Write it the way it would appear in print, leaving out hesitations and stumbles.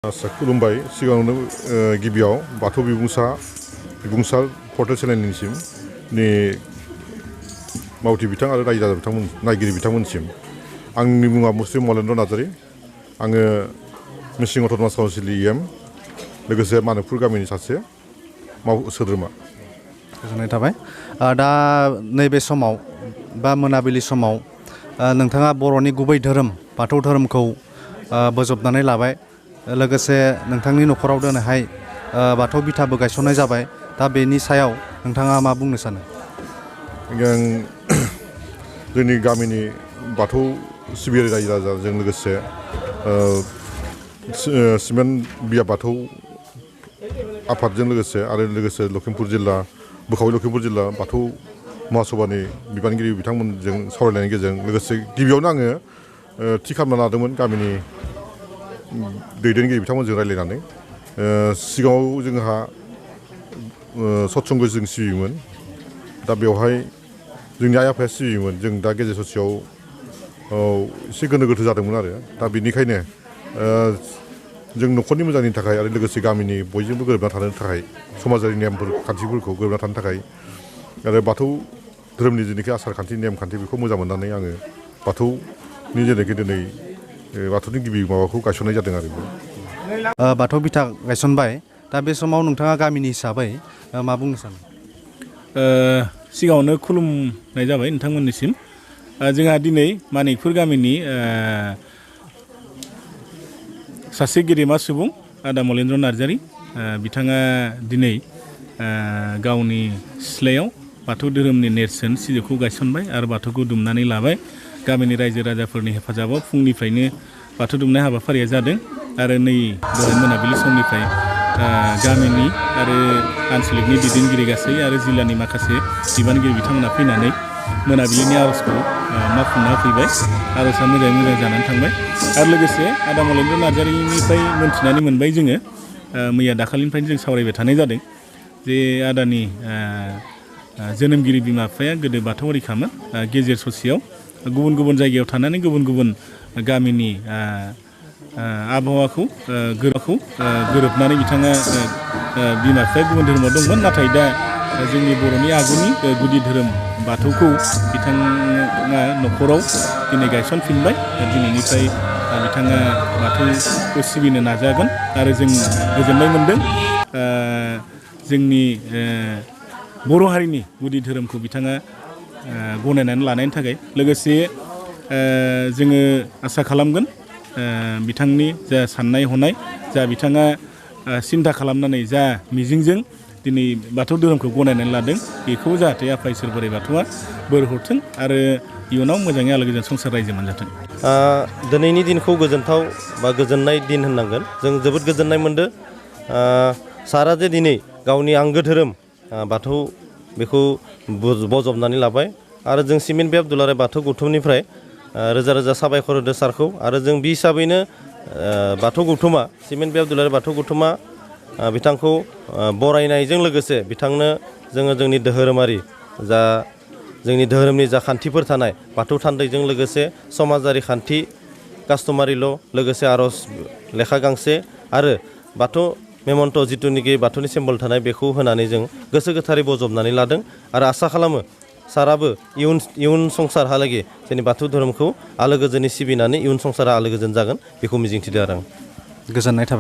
आसा खुलुमबाय सिगाङावनो गिबियाव बाथौ बिबुंसार पर्टेल चेनेलनिसिम मावथि बिथां आरो रायजो राजा बिथांमोन नायगिरि बिथांमोनसिम आंनि मुङा मुस्लिम मलेन्द्र नार्जारी आङो मिसिं अट'नमास काउन्सिल EM लोगोसे मानिकपुर गामिनि सासे सोद्रोमा। गोजोननाय थाबाय। दा नैबे समाव बा मोनाबिलि समाव नोंथाङा बर'नि गुबै धोरोम बाथौ धोरोमखौ बोजबनानै लाबाय, लोगोसे नोंथांनि न'खराव दिनैहाय बाथौ बिथाबो गायसननाय जाबाय। दा बेनि सायाव नोंथाङा मा बुंनो सानो? आं जोंनि गामिनि बाथौ सिबियारि रायजो राजाजों लोगोसे सिमेन्ट बिया बाथौ आफादजों लोगोसे लखिमपुर जिल्ला बुखावलि लखिमपुर जिल्ला बाथौ महासभानि बिबानगिरि बिथांमोनजों सावरायनायनि गेजेरजों लोगोसे गिबियावनो आङो थि खालामना लादोंमोन गामिनि दैदेनगिरि बिथांमोनजों रायज्लायनानै। सिगाङाव जोंहा सत्संग जों सिबियोमोन, दा बेवहाय जोंनि आइ आफाया सिबियोमोन, जों दा गेजेर ससेयाव एसे गोनो गोथो जादोंमोन आरो दा बेनिखायनो जों न'खरनि मोजांनि थाखाय आरो लोगोसे गामिनि बयजोंबो गोरोबना थानो थाखाय समाजारि नेमफोर खान्थिफोरखौ गोरोबना थानो थाखाय आरो बाथौ धोरोमनि जेनाखि आसार खान्थि नेमखान्थि बेखौ मोजां मोननानै आङो बाथौनि जेनाखि दिनै बाथौनि गिबि माबाखौ गायसननाय जादों आरो। बाथौ बिथा गायसनबाय, दा बे समाव नोंथाङा गामिनि हिसाबै मा बुंनो सानो? सिगाङावनो खुलुमनाय जाबाय नोंथांमोननिसिम। जोंहा दिनै मानिकपुर गामिनि सासे गेदेमा सुबुं आदा मलेन्द्र नार्जारी बिथाङा दिनै गावनि सिथ्लायाव बाथौ धोरोमनि नेरसोन सिजौखौ गायसनबाय आरो बाथौखौ दुमनानै लाबाय। गामिनि रायजो राजाफोरनि हेफाजाबाव फुंनिफ्रायनो बाथौ दुमनाय हाबाफारिया जादों आरो नै दहाय मोनाबिलि समनिफ्राय गामिनि आरो आनसलिकनि दैदेनगिरि गासै आरो जिल्लानि माखासे बिबानगिरि बिथांमोना फैनानै मोनाबिलिनि आर'जखौ मावफुंना होफैबाय। आर'जआ मोजाङै मोजां जानानै थांबाय आरो लोगोसे आदा मलेन्द्र नार्जारीनिफ्राय मोन्थिनानै मोनबाय जोङो, मैया दाखालिनिफ्रायनो जों सावरायबाय थानाय जादों जे आदानि जोनोमगिरि बिमा बिफाया गोदो बाथौआरिखामोन। गेजेर ससेयाव गुबुन गुबुन जायगायाव थानानै गुबुन गुबुन गामिनि आबहावाखौ गोरोबनानै बिथाङा बिमा बिफाया गुबुन धोरोमाव दंमोन, नाथाय दा जोंनि बर'नि आगुनि गुदि धोरोम बाथौखौ बिथाङा न'खराव दिनै गायसनफिनबाय। दिनैनिफ्राय बिथाङा बाथौखौ सिबिनो नाजागोन आरो जों गोजोननाय मोनदों जोंनि बर' हारिनि गुदि धोरोमखौ बिथाङा गनायनानै लानायनि थाखाय। लोगोसे जोङो आसा खालामगोन बिथांनि जा साननाय हनाय, जा बिथाङा सिन्था खालामनानै जा मिजिंजों दिनै बाथौ धोरोमखौ गनायनानै लादों, बेखौ जाहाथे आफा इसोर बोराइ बाथौआ बोर हरथों आरो इयुनाव मोजाङै आलो गोजोन संसार रायजो मोनजाथों। दिनैनि दिनखौ गोजोनथाव बा गोजोननाय दिन होननांगोन। जों जोबोद गोजोननाय मोनदों सारा जे दिनै गावनि आंगो धोरोम बाथौ बेखौ बजबनानै लाबाय आरो जों सिमेन्ट बिया दुलाराय बाथौ गौथुमनिफ्राय रोजा रोजा साबायखर होदों सारखौ। आरो जों बे हिसाबैनो बाथौ गौथुमा सिमेन्ट बिया दुलाराय बाथौ गौथुमा बिथांखौ बरायनायजों लोगोसे बिथांनो जोङो जोंनि धोरोमारि जा जोंनि धोरोमनि जा खान्थिफोर थानाय बाथौ थान्दैजों लोगोसे समाजारि खान्थि कास्टमारि ल' लोगोसे आर'ज लेखा गांसे आरो बाथौ मेमन्ट' जिथुनिखि बाथौनि सिम्बल थानाय बेखौ होनानै जों गोसो गोथारै बजबनानै लादों आरो आसा खालामो साराबो इयुन संसारहालागै जोंनि बाथौ धोरोमखौ आलो गोजोनै सिबिनानै इयुन संसारा आलो गोजोन जागोन बेखौ मिजिंथिदों आरो आं। गोजोननाय थाबाय।